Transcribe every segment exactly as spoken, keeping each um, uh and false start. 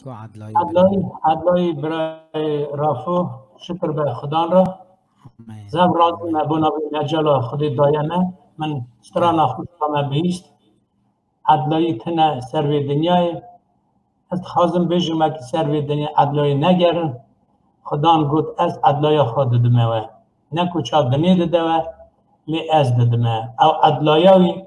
Ku edlayî Edlayî, edlayî birayê Rafo, şikir be Xudan re. Amîn. Zev razî me bona vê mecala Xwedê daye me. Min strana xwe me bihîst. Edlayî tine ser vê dinyayê. Ez dixwazim bêjim wekî ser vê dinyayê edlayê negerin. Xudan got, ez edlaya xwe didime we. Ne ku ça dinê dide we, lê ez didime. Ew edlaya wî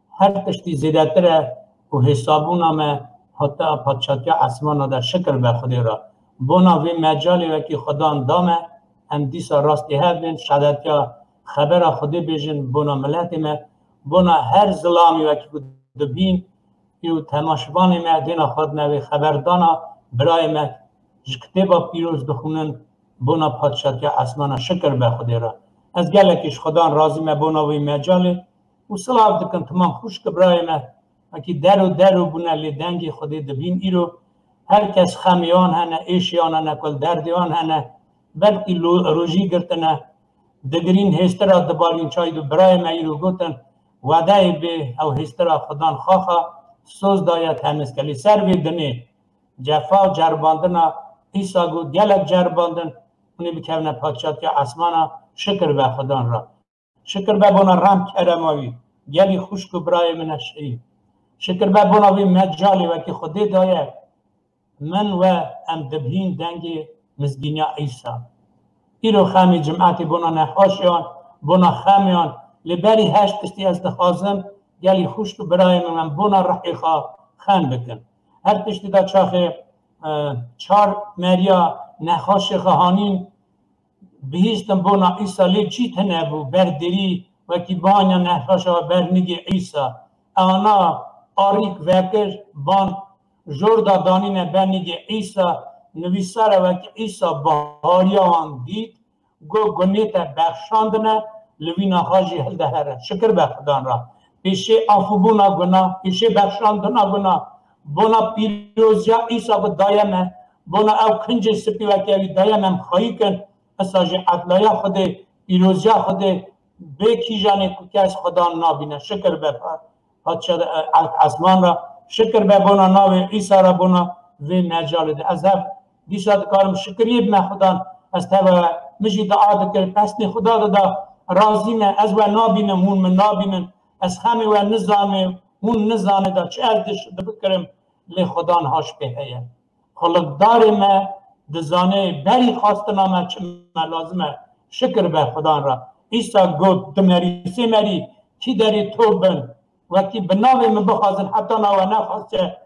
her tiştî zêdetir e û hêsabûna me hate a padşatiya esmana de şikir be Xwedê re. Bona vê mecalê wekî Xudan da me, em dîsa rastî hev bên, şehadetiya xebera Xwedê bêjin, bona miletê me, bona her zilamî wekî ku dibîn, û temaşevanê me dêna xwe dine vê xeberdana birayê me ji kitêba pîroz dixwînin, bona padşatiya esmana şikir be Xwedê re. Ez gelekî ji Xudan razî me bona wê mecalê û silav dikim timam xwişk birayê me, wekî der û der û bûne lê dengê Xwedê dibîn îro. Her kes xemê wan hene, êşê wan hene, ku li derdê wan hene, belkî lo-, rojî girtine, digirîn hêstira dibarîn çay du birayê me îro gotin, wedeyê bê ew hêstira Xudan xaxa soz daye temiz ke. Lê ser vê dinê cefa û ceribandina Îsa got gelek ceribandin, hûnê bikevine padşatiya esmana, şikir be Xudan re. Şikir be bona rem kerema wî. Gelî xwişk û birayê min e şehîd. Şikir be bona vê mecalê wekî Xwedê daye. Min we em dibîn dengê mizgîniya Îsa. Îro xemê cimetê bona nexweşiyan, bona xemiyan, lê berî her tiştî ez dixwazim, gelî xwişk û birayê min em bona rihê xwe xem bikin. Her tiştî de çaxê, e, çar meriya nexweşê xwe hanîn, bihîstin bona Îsa lê çî tune bû, ber derî wekî banya nexweşa ber nigê Îsa. Ana arîk vekir, ban jor da danîne ber nigê Îsa, nivîsare wekî Îsa bahariya wan dît, got, gunê te bexşandine, li vî naxa jî hilde here. Şikir be Xudan re. Pêşê afûbûna guna, pêşê bexşandina guna, bona pîroziya Îsa bi daye me, bona ew kincê spî weke wî daye me, em xweyî kin, Esa jî edlaya Xwedê, pîroziya Xwedê bê kîjanê ku kes Xudan nabîne. Şikir be pa-, Padşa de, e, erd esman re. Şikir be bona navê Îsa re, bona vê mecalê de. Ez hev dîsa dikarim şikiriyê bime Xudan. Ez teva min jî dua dikir, pesnê Xuda dida. Razî me, ez we nabînim, hûn min nabînin. Ez xemê we nizanê, hûn nizanê de çi ez diş-, dibikirim, lê Xudan haş pê heye. Xulukdarê me dizane berî xwestina me çi me lazim e. Şikir be Xudan re. Îsa got, du merî, sê merî kî derê top bin, wekî bi navê min bixwazin, heta nawe nexwastiye,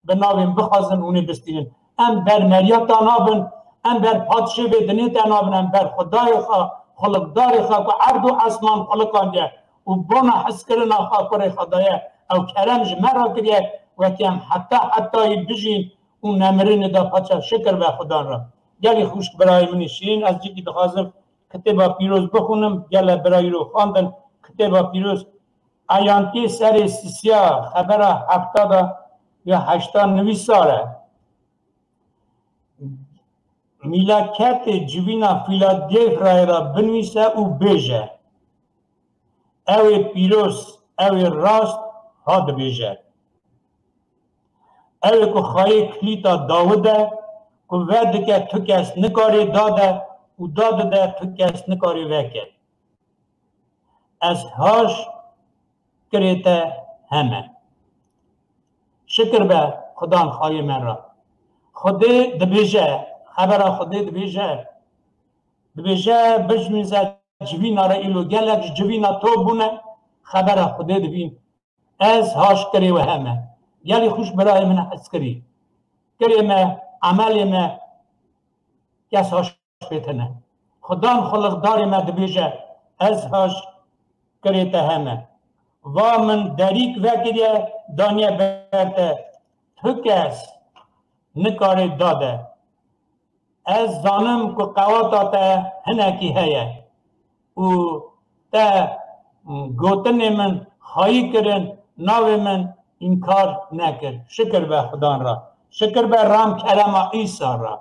bi navê min bixwazin, hûn ê bistînin. Em ber meriya te nabin, em ber padşê vê dinê te nabin, em ber Xwedayê xwe, xulukdarê xwe ku erd û esman xulukandiye û bona hizkirina xwe kurê xwe daye, ew kerem ji me re kiriye, wekî em heta hetayî bijîn, û nemirinê de paça şikir be Xudan re. Gelî xwişk birayê min ê şîrîn, ez cîkî dixwazim kitêba pîroz bixwînim, gele bira îro xwendin, kitêba pîroz Eyantê serê sisiya xebera hefta de ya heşta nivîsar e. Mîlaketê civîna Fîladelfyayê re binivîse û bêje, Ew ê pîroz, ew ê rast ha dibêje. Ew ê ku xweyê kilîta Dawid e, ku vedike tu kes nikarê dade û dadide tu kes nikarê veke. Ez haş kirê te heme. Şikir be Xudan xweyê me re. Xwedê dibêje, xebera Xwedê dibêje. Dibêje, bijmîze civîna re îlo gelek ji civîna to bûne, xebera Xwedê dibîn. Ez haş kirê we heme. Gelî xwişk birayê min e hezkirî. Kirê me, emelê me, kes haş pê tine. Xudan xulixdarê me dibêje, ez haş kirê te heme. Va min derîk vekiriye, daniye ber te. Tu kes nikarê dade. Ez zanim ku qewata te hinekî heye û te gotinê min xayî kirin, navê min înkar nekir. Şikir be Xudan re. Şikir be rem kerema Îsa re.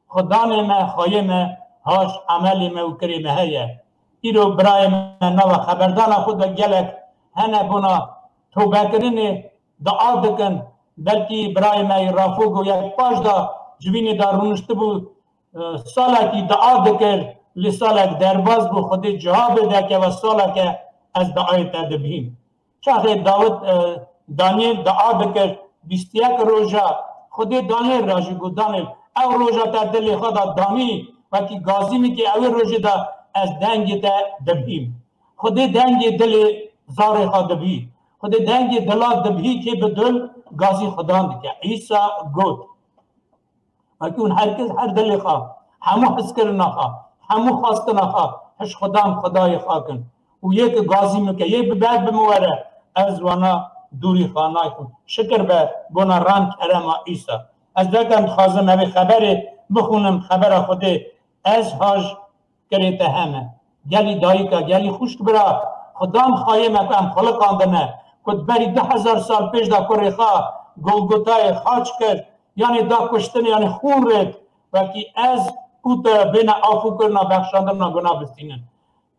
Xudanê me, xayê me, haş emelê me û kirê me heye. Îro birayê me nava xeberdana xwe de gelek hene bona tobekirinê dua dikin, Belkî birayê me yê Rafogo yek paş da civînê da rûniştibû, e, salekî dua dikir, lê salek derbas bû, Xwedê cihab bide keve saleke ez duayê te dibîm. Çaxê Dawid, e, Daniel dua dikir, bîst yek roja, Xwedê Daniel ra jî got, Daniel, ew roja te dilê xwe da danî, wekî gazî min kê ewê rojê de ez dengê te dibîm. Xwedê dengê dilê zarê xwe dibî. Xwedê dengê dila dibî kê bi dil gazî Xudan dike. Îsa got, Wekî hûn her kes her dilê xwe, hemû hizkirina xwe, hemû xwestina xwe, hiş Xudan Xwedayê xwe kin. Û yê ki gazî min ke, yê bi ber bi min were, ez wana dûrî xwe nayxim. Şikir be bona rem kerema Îsa. Ez dekem dixwazim evê xeberê bixûnim, xebera Xwedê. Ez haj kirê te heme. Gelî dayika, gelî xwişk bira, Xudan xayê me ku em xuliqandine, ku berî du hezar sal pêş de kurê xwe Golgotayê xaç kir, yanê da kuştinê, yanê xûn rêt, wekî ez û te bêne afûkirina, bexşandina guna bistînin.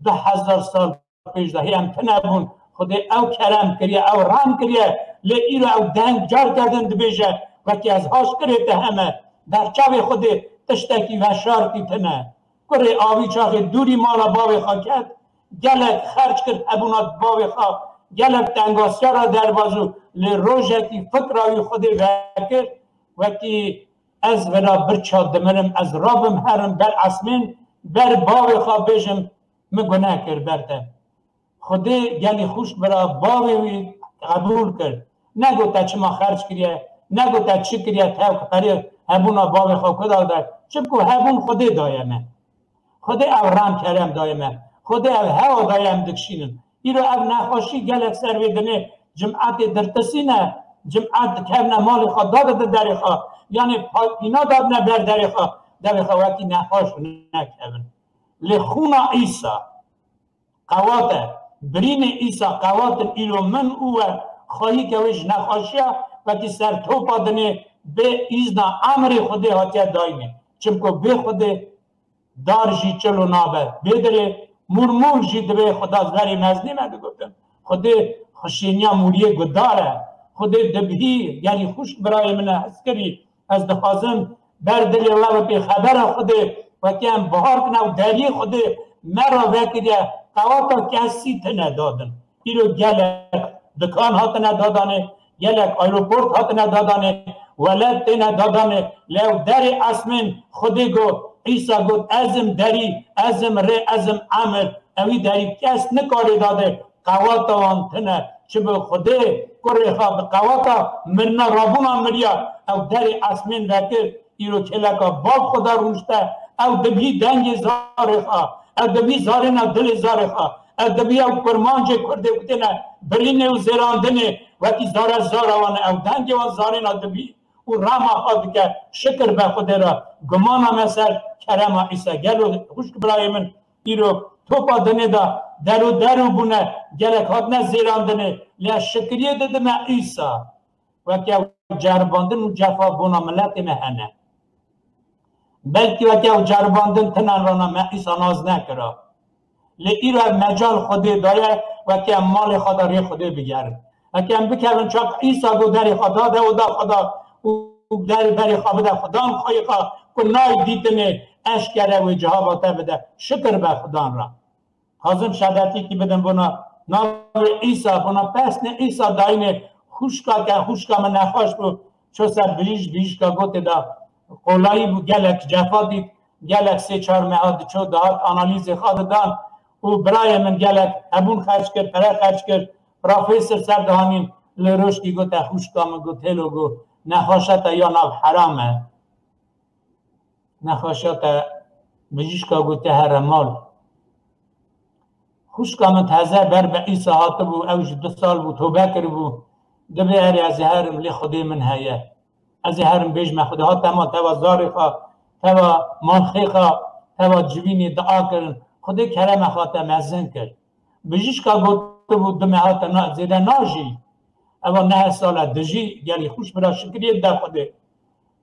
Du hezar sal pêş de hê em tune bûn, Xwedê ew kerem kiriye, ew rem kiriye, lê îro ew deng carke din dibêje, wekî ez haj kirê te heme, ber çavê Xwedê tiştekî veşartî tune. Kurê avî çaxê dûrî mala bavê xwe ket, gelek xerc kir hebûna bavê xwe, gelek tengasiyara derbaz û lê rojekî fikra wî Xwedê vekir, wekî ez vira birça dimirim, ez rabim herim ber esmên, ber bavê xwe bêjim, min guneh kir ber te. Xwedê gelî xwişk bira bavê wî qebûl kir. Negot te çima xerc kiriye, negot te çi kiriye, tev qerê hebûna bavê xwe ku da de. Çimku hebûn Xwedê daye me. Xwedê ev rem kerem daye me. Xwedê ev hewa daye em dikişînin. Îro ev nexweşî gelek ser vê dinê cimetê dirtisîne, cimet dikevne malê xwe dadide derê xwe. Yanê pa-, pîna dadine ber derê xwe, devê xwe wekî nexweş nekevin. Lê xûna Îsa, qewat e. Birînê Îsa qewat in îro min û we xweyî ke wê ji nexweşiya wekî ser topa dinê bê îzna emrê Xwedê hatiye dayînê. Çimku bê Xwedê dar jî çilo nabe. Bê dirê mûr mûr jî dibê Xweda verê meznê me digotin. Xwedê xişêniya mûriyê gudar e. Xwedê dibhî, gelî xwişk birayê min e, hezkirî. Ez dixwazim ber dilê we bikê xebera Xwedê, wekî em bihar kine û deriyê Xwedê me re vekiriye, qewata kesî tine dadin. Îro gelek dikan hatine dadanê, gelek aeroport hatine dadanê, welet têne dadanê, lê ew derê esmên Xwedê got, Îsa got, ez im derî, ez im rê, ez im emir, ewî derî kes nikarê dadê, qewata wan tine, çi bi Xwedê kurê xwe bi qewata mirina rabûna miriya, ew derê esmên vekir, îro kêleka bav xwe de rûnişte, ew dibî dengê zarê xwe, ew dibî zarêna dilê zarê xwe, ew dibî ew kurmancê kurdê ku têne birînê û zêrandinê, wekî zare zara wan e, ew dengê wan zarêna dibî û rema xwe dike, şikir be Xwedê re, gumana me ser kerema Îsa. Gelo xwişk birayê min, îro topa dinê de der û der û bûne, gelek hatine zêrandinê, lê ez şikiriyê didime Îsa. Weke ew ceribandin û cefa bona miletê me hene. Belkî weke ew ceribandin tinen rana me Îsa nas nekira. Lê îro ev mecal Xwedê daye, weke em malê xwe de rê Xwedê bigerin. Weke em bikevin çaq Îsa got derê xwe da de, oda xwe da û, û derê berê xwe bide Xudan xweyê xwe ku nayê dîtinê, eşkere wê cihaba te bide. Şikir be Xudan re. Xwazim şehadetîkî bidim bona navê Îsa, bona pesnê Îsa dayînê xwişka ke xwişka min nexweş bû, ço ser bijîş, bijîşka gotê de qolayî bû, gelek cefa dît, gelek sê çar meha diço dihat analîzê xwe didan û birayê min gelek hebûn xerc kir, pere xerc kir, profesor ser dihanîn, lê rojkî gote xwişka min, got hêlo, got nexweşa te ya nav heram e. Nexweşa te bijîşka gote here mal. Xwişka min teze ber bi Îsa hatibû, ew ji du sal bû tobe kiribû. Dibê erê ez ê herim lê Xwedê min heye. Ez ê herim bêjme Xwedê hat te mal, te va zarê xwe, te va malxê xwe, te va civînê dua kirin. Xwedê kerema xwe te mezin kir. Bijîşka gotibû du meha te na, zêde najî. Eva neh sal e dijî, gelî xwişk bira şikiriyê de Xwedê.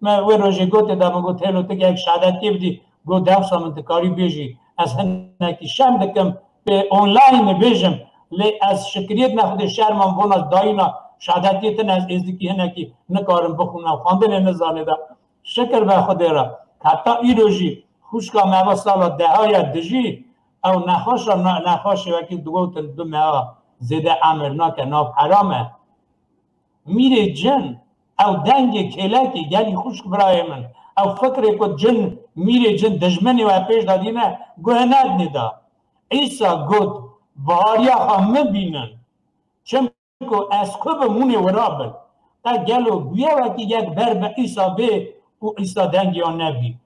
Me wê rojê gotê de, min got, hêlo tu gehek şehadetiyê bidî, got, dewsa min dikarî bêjî. Ez hinekî şerm dikim, pê online bêjim, lê ez şikiriyê dime Xwedê, şerma min bona dayîna Şadetiyê tune ez êzdikî hinekî nikarim bixwînim, xwendinê nizanê de. Şikir be Xwedê re. Heta îro jî xwişka me va sala deha ye dijî, ew nexweş e, ne-, nexweşê wekî digotin du meha zêde emir nake, nav heram e. Mîrê cin, ew dengê kêlekê, gelî xwişk birayê min, ew fikrê ku cin, mîrê cin dijminê we pêş de dîne, guh nedinê de. Îsa got, bihariya xwe min bînin. Çimku ez ku bim, hûn ê wira bin. Te gelo bûye wekî yek ber bi Îsa bê û Îsa dengê wan nebî?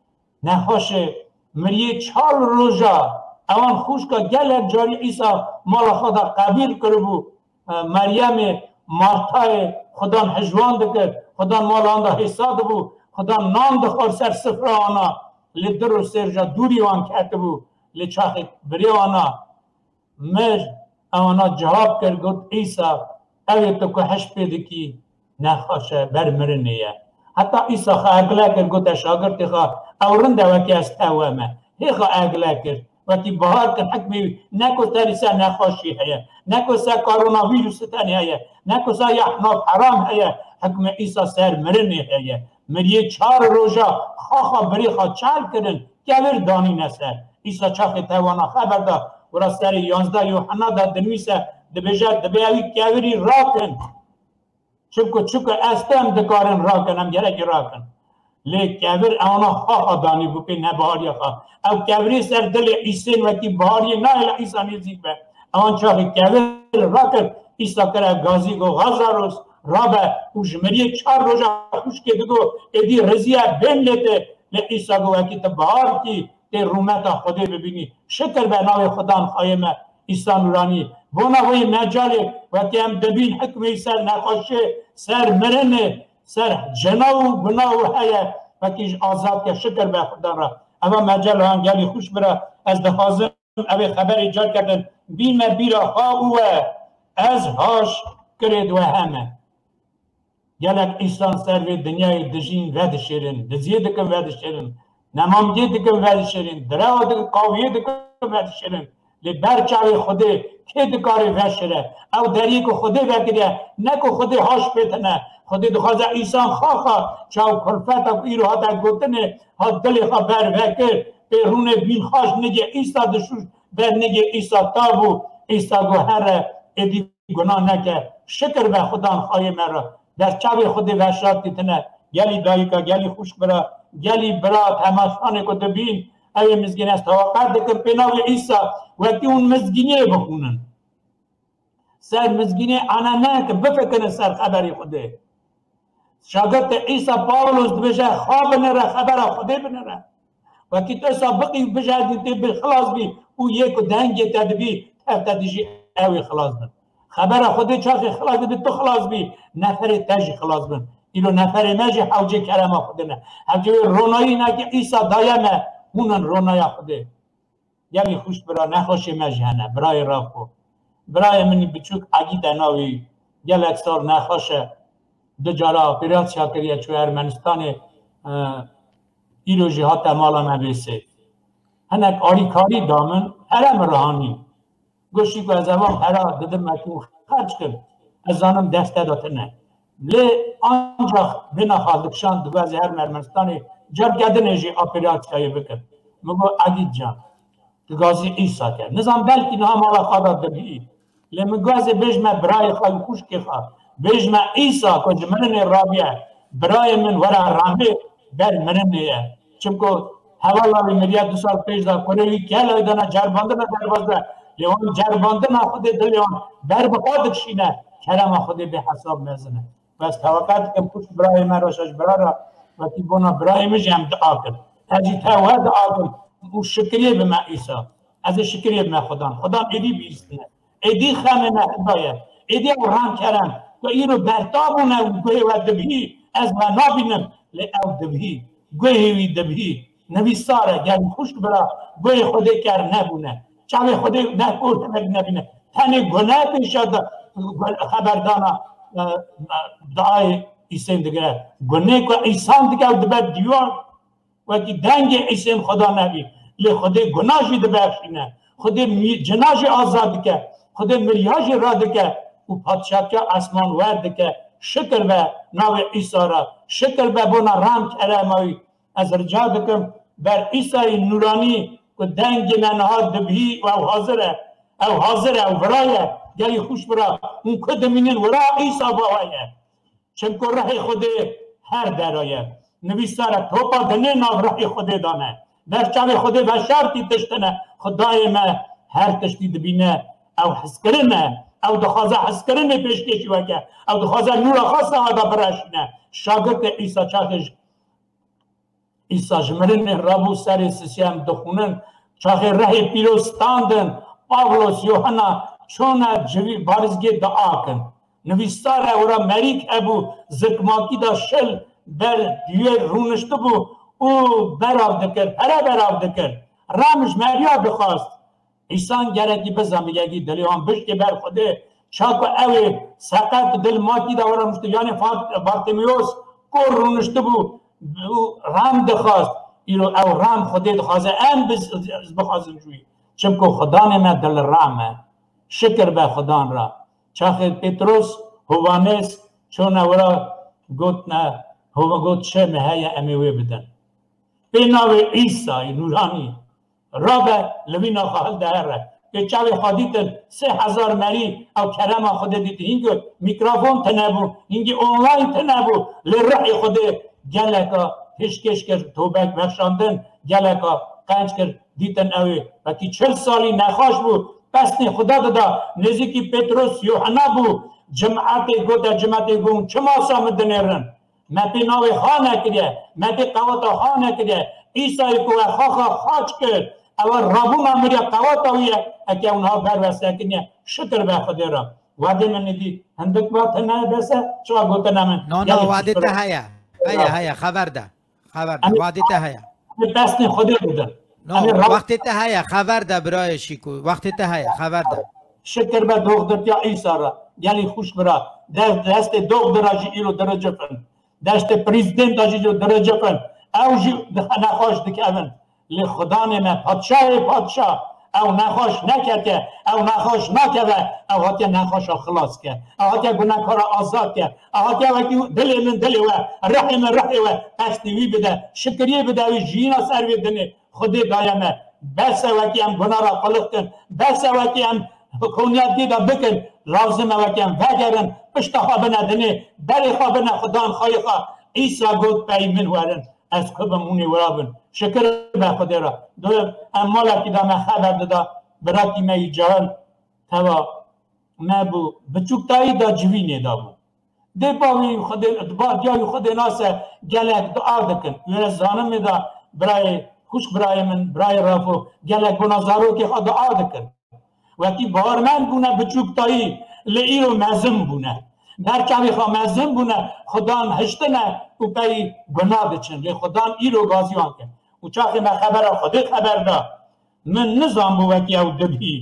Nexweşê miriyê çar roja, ewan xwişka gelek carî Îsa mala xwe de qebîl kiribû. E, Meryemê, Martayê, xudan hijwan dikir, xudan mala wan de hêsa dibû, xudan nan dixwar ser sifra wana, lê du roj sê roja dûrî wan ketibû, lê çaxê birê wana mir, ewana cihab kir, got, Îsa, ew ê tu ku hej pê dikî, nexweş e, ber mirinê ye. Heta Îsa xwe egle kir, gote şagirtê xwe, ew rind e wekî ez tewe me. Hê xwe egle kir, wekî bahar kir, hikmê wî ne ku serî ser nexweşî heye, ne ku ser koronavîrusî tenê heye, ne ku ser ya nav heram heye, hikmê Îsa ser mirinê heye. Miriyê çar roja xaxa birê xwe çal kirin, kevir danîne ser. Îsa çaxê tewana xeber da, wira serê yanzdeh Yuhanna de dinivîse, dibêje, dibê ewî kevirî rakin. Çimku, çimku ez te em dikarin rakin, em gerekî rakin. Lê kevir ewana xaxa danî bû pê nebahariya xwe. Ew kevirê ser dilê Îsên wekî bahariyê nayê li Îsa nêzîk be. Ewan çaxê kevir rakir, Îsa kire gazî, got, Xazaros, rabe û ji miriyê çar roja xwişkê digo, êdî riziye, bên lê tê. Lê Îsa got, wekî tu bahar kî tê rûmeta Xwedê bibînî. Şikir be navê Xudan xayê me, Îsa Nûranî. Bona wê mecalê wekî em dibîn hikmê ser nexweşê, ser mirinê, ser cina û guna û heye, wekî ji azad ke, şikir be Xudan re. Eva mecala gelî xwişk bira, ez dixwazim evê xeberê carke din bîme bîra xwe û we, ez haş kirê di we heme. Gelek îsan ser vê dinyayê dijîn vedişêrin, diziyê dikin vedişêrin, nemamgê dikin vedişêrin, direwa dikin, qawiyê dikin vedişêrin. Lê ber çavê Xwedê kê dikare veşire? Ew deriyê ku Xwedê vekiriye, ne ku Xwedê haş pê tine. Xwedê dixwaze îsan xaxa çaw kulfeta ku îro hate gotinê, hat dilê xwe ber vekir, pê rûnê bîn xaş nigê Îsa dişûş, ber nigê Îsa tabû, Îsa got, here, êdî guna neke. Şikir be Xudan xayê me re. Ber çavê Xwedê veşartî tine. Gelî dayika, gelî xwişk bira, gelî bira, temaşanê ku dibîn, ew ê mizgîn ez teweqe dikim, pê navê Îsa, wekî hûn mizgîniyê bixwînin. Ser mizgînê ene nekin, bifikirin ser xeberê Xwedê. Şagirtê Îsa Pawlos dibêje, xwe binêre, xebera Xwedê binêre. Wekî tu esa biqî û bijardî tê bi xilas bî û yê ku dengê te dibî, tev te dijî ew ê xilas bin. Xebera Xwedê çaxê xilas dibe, tu xilas bî, neferê te jî xilas bin. Îro neferê me jî hewcê kerema Xwedê ne. Hewcê wê ronayî ne ki Îsa daye me, hûn in ronaya Xwedê. Gelî xwişk bira, nexweşê me jî hene, birayê Rafo. Birayê min biçûk Egîd e navê wî. Gelek sal nexweş e. Du cara operasya kiriye, çû Ermenistanê, e, îro jî hate mala me bê sê. Hinek alîkarî da min, here min re hanîn. Goşî ku ez evan pera didim, ez û xerc kim. Ez zanim dest te de tune. Lê ancax bêna xaldikşan dixwaze her Ermenistanê cergedinê jî operasyayê bikin. Min got, Egîd can, tu gazî Îsa ke. Nizam belkî niha mala xwe de dibî. Lê min gazê bêjme birayê xwe û xwişkê xwe. Bêjme Îsa ku ji mirinê rabiye. Birayê min were remê ber mirinê ye. Çimku hevala wî miriya du sal pêş de kurê wî kela wî dana cerbandina derbas de. Lê wan cerbandina Xwedê dilê wan ber bi xwe dikişîne. Kerema Xwedê bê hesab mezin e. Bes teweqe dikim ku birayê me Reşa ji bira re wekî bona birayê min jî em dua kin. Ez jî tewe dua kim û şikiriyê bime Îsa. Ez ê şikiriyê bime Xudan. Xudan êdî bihîstine. Êdî xemê me heda ye. Êdî ew rem kerem ku îro berta bûne û guhê we dibihî, ez we nabînim, lê ew dibihî. Guhê wî dibihî. Nivîsar e, gelî xwişk bira, guhê Xwedê ker nebûne. Çavê Xwedê ne ku hinek nebîne. Tenê gune pêşa de xeberdana, e, e, duayê Îsên digire. Gunê ku Îsan dike ew dibe dîwar. Wekî dengê Îsên Xweda nebî. Lê Xwedê guna jî dibexşîne. Xwedê mî-, cina jî azad dike. Xwedê miriya jî radike. Û û padşatiya esman wer dike. Şikir be navê Îsa re. Şikir be bona rem kerema wî. Ez rica dikim ber Îsayê nûranî ku dengê me niha dibihî û ew hazir e. Ew hazir e, ew vira ye. Gelî xûş bira. Hûn ku dimînin wira Îsa bawa ye. Çimku rihê Xwedê her dera ye. Nivîsar e, topa dinê nav rihê Xwedê dane. Ber çavê Xwedê veşartî tişt tine. Xwedayê me her tiştî dibîne. Ew hizkirin e. Ew dixwaze hizkirinê pêşkêşî weke. Ew dixwaze nûra xwe sewada bireşîne. Şagirtê Îsa çaxê ji Îsa ji mirinê rabû, serê sisyan dixwînin. Çaxê rehê pîroz standin, Pavlos, Yohanna çûne civî barizgê diakin. Nivîsar e, wira merîk hebû, zikmakî da şil ber duyê rûniştibû û berav dikir, pere berav dikir. Rem ji meriya dixwast. Îsan gerekî bizanbigekî dilê wan bişkê ber Xwedê. Çaku ew ê seqet dil makî de were rûniştibû, yanê Fat-, Bartimeyos kor rûniştibû û rem dixwast. Îro ew rem Xwedê dixwaze, em biz bixwazin ji wî. Çimku Xudanê me dil rem e. Şikir be Xudan re. Çaxê Petros, Hovanês çûne wira gotne, hova got, çi me heye em ê wê bidin. Pê navê Îsayê nûranî. Rabe, li vîna xwe hildihere. Pê çavê xwe dîtin sê hezar merî ew kerema Xwedê dîtin. Hîngî mîkrofon tine bû, hîngî online tine bû. Lê rihê Xwedê geleka pêşkêş kir, tobek vexşandin, geleka qenc kir, dîtin ew ê wekî çil salî nexweş bû. Pesnê Xweda dida, nêzîkî Petros, Yohanna bû. Cimetê gote, cimetê got, çima sa min dinêrin? Me pê navê xwe nekiriye, me pê qeweta xwe nekiriye. Îsayê ku we xwe xwe xaç kir, ew rabûna miriye, qeweta wî ye, eke ew niha ber we sekiniye, şikir be Xwedê re. Wadê min nidî, hindik va tine bes e, çawa gotine min? No, no, Gelî wadê te xişbira. Heye. Heye, Ya. Heye, xeber de. Xeber de, Em ê wadê te heye. Em ê pesnê Xwedê bidin. No, Em ê ra- wextê te heye, xeber de birayê Şîko. Wextê te heye, xeber de. Şikir be doxdirtiya Îsa re. Gelî xûş bira. Dest, destê doxdira jî îro diricifin. Destê prezîdenta jî îro diricifin. Ew jî dixe nexweş dikevin. Lê Xudanê me, padşahê padşah, ew nexweş neketiye, ew nexweş nakeve, ew hatiye nexweşa xilas ke. Ew hatiye gunekara azad ke. Ew hatiye wekî dilê min dilê we, rihê min rihê we, pesnê wî bide, şikiriyê bide wî jiyîna ser vê dinê. Xwedê daye me. Bes e wekî em guna re qulix kin. Bes e wekî em konyatgê de bikin. Lazim e wekî em vegerin. Pişta xwe bine dinê. Berê xwe bine Xudan xweyê xwe. Îsa got pey min werin. Ez ku bim hûnê wira bin. Şikir be Xwedê re. Dû em malekî de me xeber dida. Birakî me yî cahil. Teva me bû. Biçûktayî de civînê de bû. Dê bavê Xwedê, di ba diya wî Xwedê nase gelek dua dikin. Wê zanimê de birayê, xwişk birayê min, birayê Rafo, gelek bona zarokê xwe dua dikin. Wekî bawermend bûne biçûktayî, lê îro mezin bûne. Ber çavê xwe mezin bûne, Xudan hiştine û pey guna diçin. Lê Xudan îro gazî wan kir. Û çaxê me xebera Xwedê xeber da. Min nizanbû wekî ew dibî.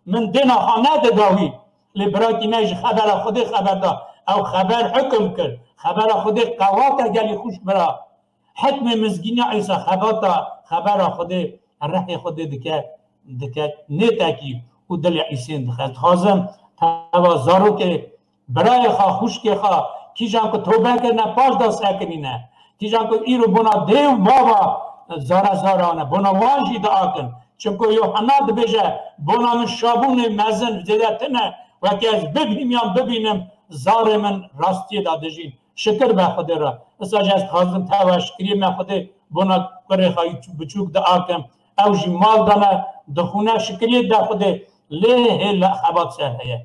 Min dêna xwe nedida wî. Lê birakî me ji xebera Xwedê xeber da. Ew xeber hikim kir. Xebera Xwedê qewat e gelî xwişk bira. Hikmê mizgîniya Îsa xebata xebera Xwedê, rihê Xwedê dike, dike nêtekî û dilê Îsên dixe. Dixwazim teva zarokê, birayê xwe, xwişkê xwe, kîjan ku tobe kirine, paş de sekinîne. Kîjan ku îro bona dê û bava zare zaran e, bona wan jî diakin. Çimku Yohanna dibêje, bona min şabûnê mezin zêde tune, weke ez bibînim yan bibînim, zarê min rastiyê de dijîn. Şikir be Xwedê re. Îsa jî ez dixwazim teva şikiriyê me Xwedê bona kurê xwe yî biçûk diakim. Ew jî mal dane, dixwîne, şikiriyê de Xwedê. Lê hê le xebat ser heye.